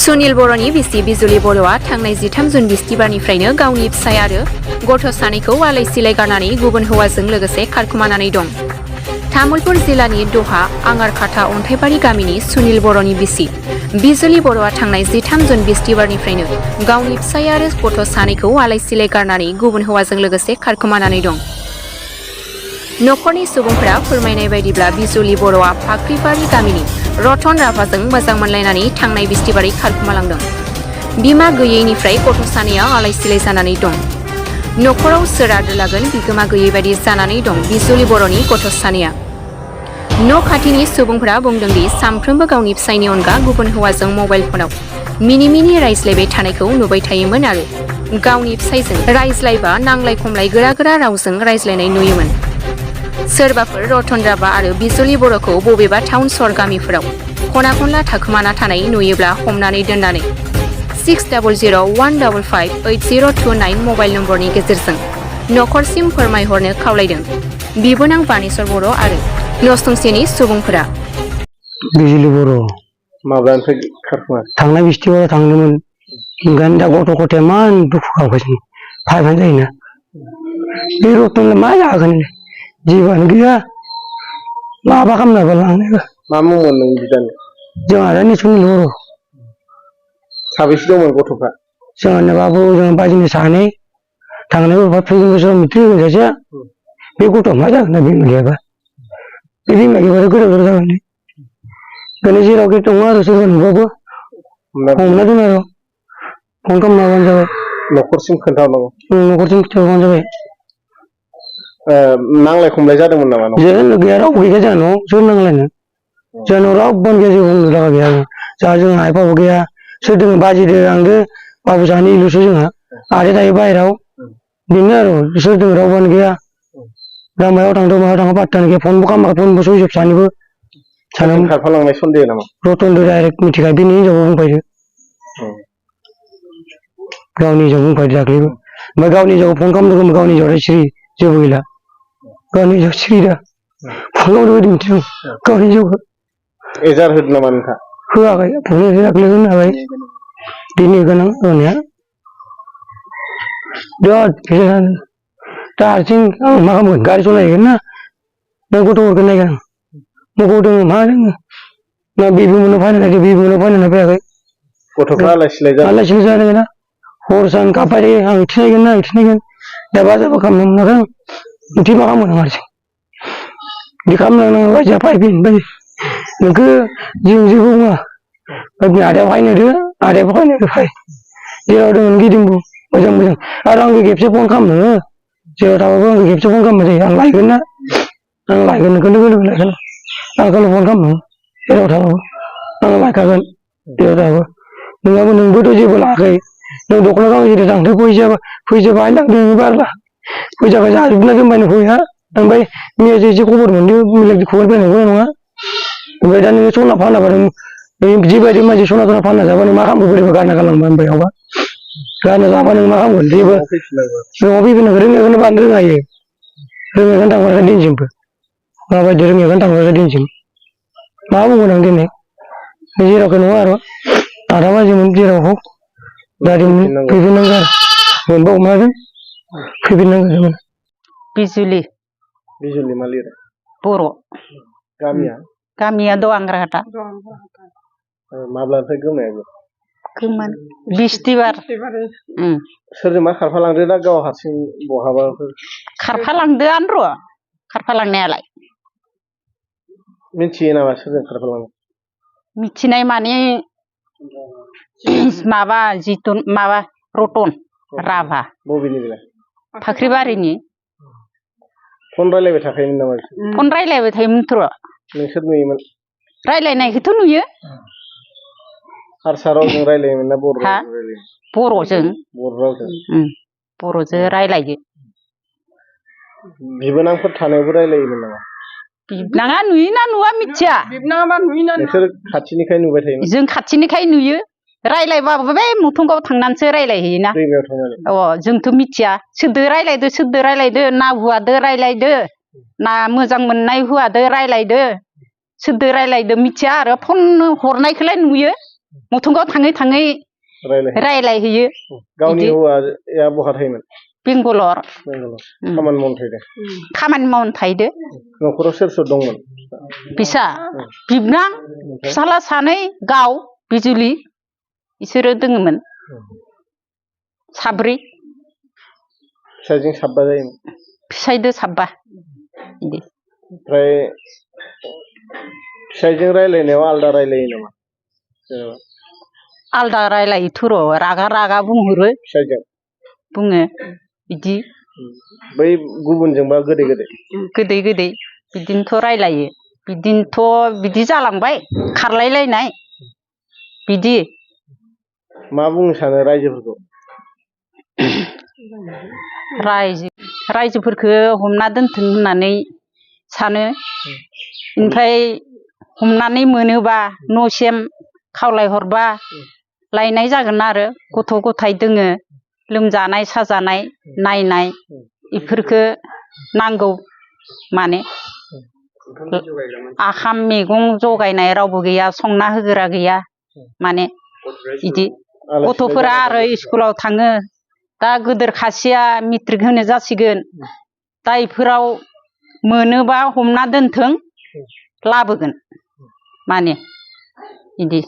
सुनिल बर'नि बिसि बिजुलि बर'आ थांनाय 13 जुन बिस्तिबारनिफ्रायनो गावनि फिसाय आरो गथ' सानैखौ आलाय सिलाय गारनानै गुबुन हौवाजों लोगोसे खारखुमानानै दं। तामुलपुर जिल्लानि दहा आंगारखाथा अन्थाइबारि गामिनि सुनिल बर'नि बिसि बिजुलि बर'आ थांनाय 13 जुन बिस्तिबारनिफ्रायनो गावनि फिसाय आरो गथ' सानैखौ आलाय सिलाय गारनानै गुबुन हौवाजों लोगोसे खारखुमानानै दं। नखरनि सुबुंफोरा फोरमायनाय बायदिब्ला बिजुलि बर'आ फाख्रिबारि गामिनि रतन राभाजों मोजां मोनलायनानै थांनाय बिस्तिबारै खारखुमालांदों। बिमा गैयैनिफ्राय गथ' सानैया आलाय सिलाय जानानै दं। नखराव सोर आदर लागोन बिगोमा गैयै बायदि जानानै दं बिजुलि बर'नि गथ' सानैया। न' खाथिनि सुबुंफोरा बुंदोंदि सानफ्रोमबो गावनि फिसायनि अनगा गुबुन हौवाजों मबाइल फनाव मिनि रायज्लायबाय थानायखौ नुबाय थायोमोन आरो गावनि फिसायजों रायज्लायबा नांलाय खमलाय गोरा रावजों रायज्लायनाय नुयोमोन। सोरबाफोर रतन राभा आरो बिजुलि बर'खौ बबेबा टाउन सहर गामिफोराव खना खनला थाखोमाना थानाय नुयोब्ला हमनानै दोननानै 6001558029 मबाइल नम्बरनि गेजेरजों नखरसिम फोरमायहरनो खावलायदों बिबोनां बानेश्वर बर' आरो नसुंसेनि सुबुंफोरा। बिजुलि बर' माब्लानिफ्राय खारखुमा? थांनाय बिस्तिबाराव थांदोंमोन। ओंखायनो दा गथ' गथाया इमान दुखु गाबगासिनो फाइभानो जायोना। बे रतनलाय मा जागोन जेबोआनो गैया माबा खालामनाबो लांनो। मा मुंमोन नों बिदानि? जोंहा दा सुनिल बर'। साबेसे दंमोन गथ'फ्रा? जोंहानि बाबु जों बाजिनि सानै थांनाय फैगोन बोसोराव मेट्रिक होगोन सासेया। बे गथ'आ मा जागोन दा बिमा गैयाबा? बे बिमा गैयाबाथाय गोदाव जागोन। ओंखायनो जेरावखि दङ आरो सोरबा नुबाबो हमना दोन आरो फन खालामना जाबाय। नखरसिम खोन्थाहरनांगौ। नखरसिम खिन्थाहरबानो जाबाय। नांलाय खमलाय जादोंमोन नामा? जों गैया रावबो गैया जोंहानाव सोर नांलायनो। जोंहानाव रावबोआनो गैया जेबो बुंनो लागा गैया। जोंहा आइ आफाबो गैया। सोर दङ बाजिदो आंदो बाबु सानैल'सो जोंहा। आदाया थायो बाहेराव। बेनो आरो सोर दङ रावबोआनो गैया। दा मायाव थांदों मायाव थाङो पात्तायानो गैया। फनबो खालामाखै फनबो सुइस अफ सानैबो। खारफालांनाय सन्देह नामा? रतनदो डाइरेक्ट मिथिखायो बिनि हिनजावबो बुंफायदो। गावनि हिनजाव बुंफायदो दाख्लैबो। ओमफ्राय गावनि हिनजावखौ फन खालामदों गावनि हिनजावआ सिरि जेबो गैला। गावनि हिनजाव सिरि दा फन खालामदों बायदि मिथिदों गावनि हिनजावखौ। एजार होदों नामा नोंथां? होआखै दाख्लै होनो हाबाय। दिनै गोनां होनाया बिराद दा हारसिं आं मा खालामगोन गारि सालायहैगोन ना गथ'फोरखौ नायगोन मबाव दङ मा दङ ना बिबो मोननाव फायना नायदों बिबो मोननाव फायना फैयाखै। गथ'फ्रा आलाय सिलाय जादों ना हर सान गाबबाय थायो आं इथिं नायगोन ना इथिं नायगोन दा बाजारबो खालामनो मोनाखै इथिं मा खालामगोन आं हारसिं बिदि खालामलांनांगौ बायदिया फैफिन नोंखौ जों जेबो बुङा आदाया फायनो होदो आदायाबो फायनो होदो फै जेराव दङ गिदिंबो मोजां आरो आंबो खेबसे फन खालामो जेराव थाबाबो आंबो खेबसे फन खालामबाय थायो आं लायगोन ना आं लायगोन नोंखौ लोगो लायगोन आंखौल' फन खालामो जेराव थाबाबो आं लायखागोन जेराव थाबाबो नोंहाबो नोंबोथ' जेबो लायाखै नों दख'ना गांसे थांदो फैसा बाहाय लांदों बारला फैसाखौ जाजोबना दोनबाय नों फैया ओमफ्राय मैया जे खबर मोनदों बेलेग खबर फैनांगौ नङा ओमफ्राय दा नोङो सना फानाबा जिबायदि मानसि सना फानना जाबा नों मा खालामगोन बोरैबा गारना गालांबा ओमफ्रायावबा गारना जाबा नों मा खालामगोन जेबो न'आव फैफिननांगौ रोङैखौनो बानो रोङायो रोङैखौनो थांग्रा दिनसिमबो माबायदि रोङैखौनो थांग्रा दिनसिम मा बुंगोन आं दिनै जेरावखि नङा आरो 8 बाजिमोन जेराव हक गारिमोन फैफिननांगौ आरो मोनबा अमाजों फैफिननांगौ। बिजुलि मा लिरो? बर'। गामिया दं आंग्राहाटा। माब्लानिफ्राय गोमाया? बिस्तिबार। सोरजों मा खारफालांदो ना गाव हारसिं बहाबाफोर? खारफालांदोआनो र' खारफालांनायालाय। मिथियो नामा सोरजों खारफालांदों? मिथिनाय माने माबा रतन राभा। बबेनि बेलाय? फाख्रिबारिनि। फन रायलायबाय थाखायोमोन नामा? फन रायलायबाय थायोमोनथ' र'। नोंसोर नुयोमोन? रायलायनायखौथ' नुयो। हारसा रावजों रायलायोमोन ना बर' रावजों रायलायोमोन? बर'जों। बर' रावजों? बर'जों रायलायो। बिबोनांफोर थानायावबो रायलायोमोन नामा? बिबोनाङा नुयोना नुवा मिथिया। बिबोनाङाबा नुयोना नुवा? नोंसोर खाथिनिखाय नुबाय थायोमोन? जों खाथिनिखाय नुयो। रायलायबाबो बे मुथुंगाव थांनानैसो रायलायहैयोना। दैमायाव थांनानै? जोंथ' मिथिया सोरदो रायलायदो ना हुवादो रायलायदो ना मोजां मोननाय हुवादो रायलायदो सोरदो रायलायदो मिथिया आरो फन हरनायखौलाय नुयो। मथंगाव थाङै थाङै रायलायहैयो गावनि बिदि हौवाया बहा थायोमोन बेंगलर खामानि मावनो थाहैदों खामानि मावनो थाहैदो न'खराव सोर सोर दंमोन फिसा बिबनां फिसाला सानै गाव बिजुलि बिसोरो दोङोमोन साब्रै फिसाजों साबा जायोमोन फिसाइदो साबा बिदि ओमफ्राय फिसाइजों रायलायनायाव आलदा रायलायो नामा जेनेबा आलदा रायलायोथ' र' रागा रागा बुंहरो फिसाइजों बुङो बिदि बै गुबुनजोंबा गोदै गोदै गोदै गोदै बिदिनोथ' रायलायो बिदिनोथ' बिदि जालांबाय खारलायलायनाय बिदि मा बुंनो सानो रायजोफोरखौ रायजोफोरखौ हमना दोनथों होननानै सानो ओमफ्राय हमनानै मोनोबा न'सिम खावलायहरबा लायनाय जागोन आरो गथ' गथाय दोङो लोमजानाय साजानाय नायनाय इफोरखो नांगौ माने आखाम मैगं जगायनाय रावबो गैया संना होग्रा गैया माने इदि गथ'फोरा आरो स्कुलाव थाङो दा गोदोर खासेया मेट्रिक होनो जासिगोन दा इफोराव मोनोबा हमना दोनथों लाबोगोन माने इदि